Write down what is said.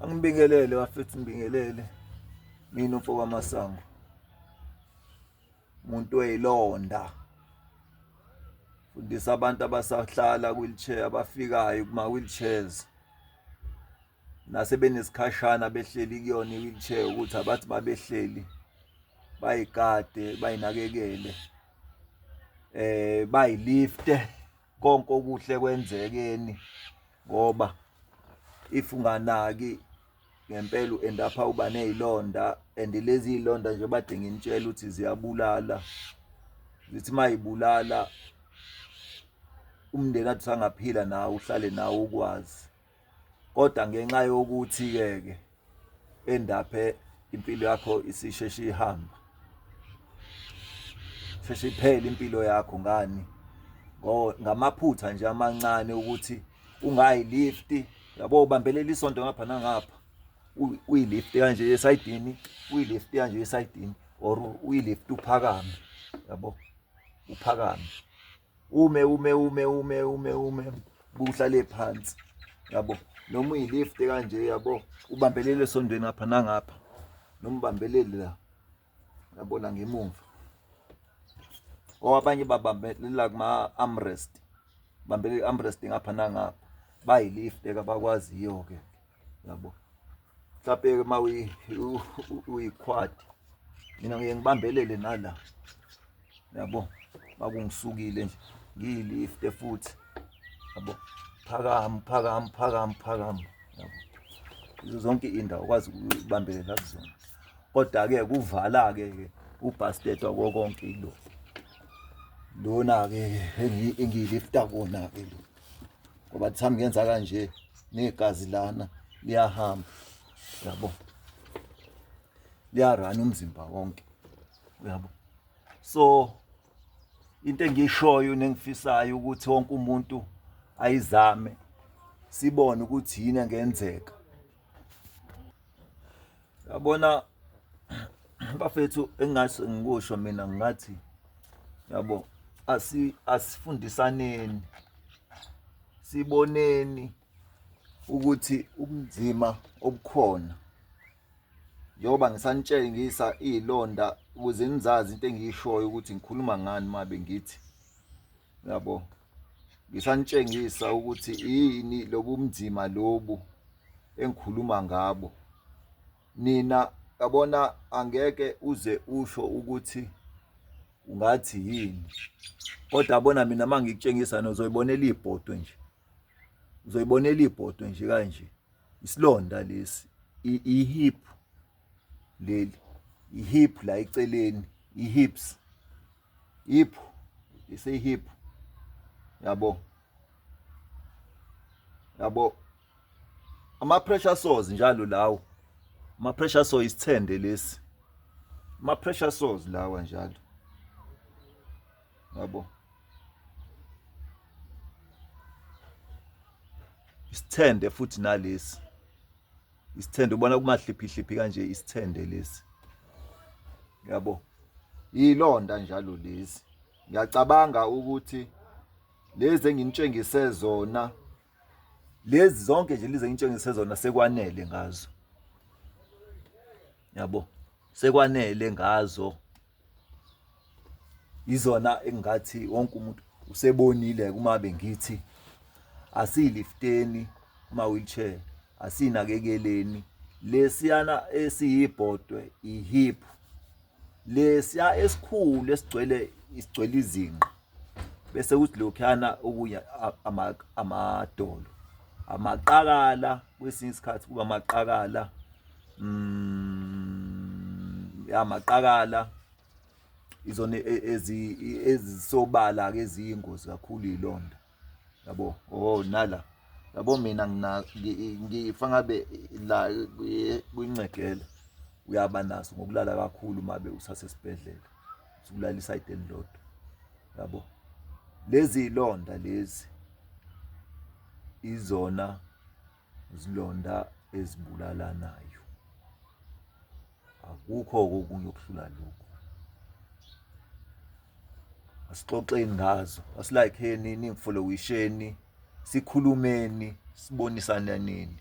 Angibingelele bafethu, ngibingelele mina umfo kaMasango, umuntu oyilonda, fundisa abantu abasahlala wheelchair, abafikayo kuma wheelchairs nasebenesikhashana behleli kuyona i-wheelchair, ukuthi abathi babehleli bayigade, bayinakekele, bayilifte, konke okuhle kwenzekeni, ngoba if unganaki ngempela u-end up uba ney'londa. And lezi y'londa nje bade nginitshela ukuthi ziyabulala, zithi mayibulala umndeni athi usangaphila nawe, uhlale nawe ukwazi, kodwa ngenxa yokuthi-ke ke endaphe impilo yakho isisheshe ihamba, sheshe iphele impilo yakho. Ngani? Ngamaphutha nje amancane ukuthi ungayilifti, yabo, ubambelela isonto ngapha nangapha, uyilift kanje esayidini, uyilift kanje esayidini, or uyilift uphakame, yabo, uphakame, ume ume ume ume ume ume, buhlale phansi, yabo, noma uyilift kanje, yabo, ubambelele esondweni ngapha nangapha, noma ubambelele la, yabo, la ngemuva, or abanye babambelela kuma armrest, bambelela i-armrest ngapha nangapha, bayilift ke abakwaziyo ke, yabo. Mhlawumbe uma uyikhwadi, mina ngiye ngibambelele nala, yabo, makungisukile nje ngiyilifte futhi, yabo, phakama, phakama, phakama, phakama, yabo, izo zonke indawo ukwazi ukubambelela kuzona. Kodwa-ke kuvala-ke ke ubhastet wako konke ilo lona-ke engiyilifta kona-ke lo, ngoba thami ngenza kanje negazi lana liyahamba, yabo, liyarana umzimba wonke, uyabo. So into engiyishoyo nengifisayo ukuthi wonke umuntu ayizame, sibone ukuthi yini engenzeka, yabona bafethu. Engase ngikusho mina, ngingathi, yabo, asifundisaneni, siboneni ukuthi ubunzima obukhona, njengoba ngisanitshengisa iy'londa ukuze nizazi into engiyishoyo ukuthi ngikhuluma ngani. Mabe ngithi, yabo, ngisanitshengisa ukuthi yini lobu bunzima lobu engikhuluma ngabo, nina yabona, angeke uze usho ukuthi ungathi yini, kodwa yabona mina uma ngikutshengisa uzoyibonela ibhodwe nje, uzoyibonela ibhodwe nje kanje. Isilonda lesi, i-hip leli, i-hip la eceleni, i-hips, hip, ise-hip, yabo, yabo, ama-pressure sores njalo lawo, ama-pressure sore, isithende lesi, ama-pressure sores lawa njalo, yabo, isithende futhi nalesi isithende, ubona kumahliphihliphi kanje, isithende lesi, yabo, ilonda njalo lezi. Ngiyacabanga ukuthi lezi enginitshengise zona, lezi zonke nje lezi engitshengise zona, sekwanele ngazo, yabo, sekwanele ngazo. Izona engathi wonke umuntu usebonile. Kuma bengithi asilifteni kuma wheelchair, asinakekeleni lesiyana esiyibhodwe, ihip, lesiya esikhulu esigcwele, isigcwele izinqa, bese kuthi lokhuyana okunye amadolo, amaqakala, kwesinye isikhathi kuba amaqakala, amaqakala izona ezisobala ke eziyingozi kakhulu, ilonda, yabo. Oh, nala, yabo, mina ngina ngifa ngabe la kwincegela, uyaba naso ngokulala kakhulu mabe usasesibhedlela, usulala isayidi elilodwa, yabo. Lezi ilonda lezi izona zilonda ezibulalanayo, akukho okunye okuhlula lokhu. Asixoxeni ngazo, asilayikheni, ningifollowisheni, sikhulumeni, sibonisananeni.